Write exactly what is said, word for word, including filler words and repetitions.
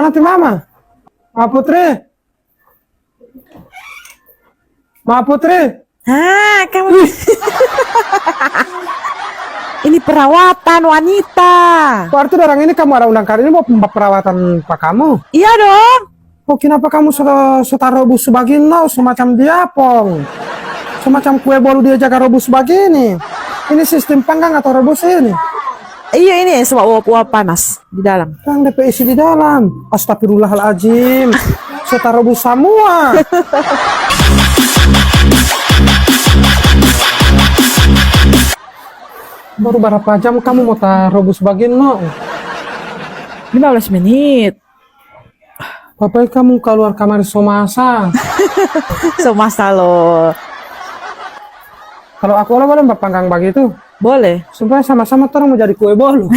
Mana tu mama? Ma Putri? Ma Putri? Ah, kamu. Ini perawatan wanita. Berarti orang ini kamu ada undang kali ini mau pemba-, perawatan pa kamu? Iya dong. Oh, kenapa kamu so, so tarobus bagini, no? So macam diapong. So macam kue bolu dia jaga robus bagini. Ini sistem panggang atau robus ini? Iya, ini sebab uap-uap panas di dalam. Yang D P isi di dalam. Astagfirullahaladzim. So tarobus semua. Baru berapa jam kamu mau tarobus bagini, no? Lima belas menit. Papai kamu kaluar kamari so masa. So masa lo. Kalau aku lo boleh bapanggang bagitu? Boleh. Supaya sama-sama torang mo jadi kue bolu.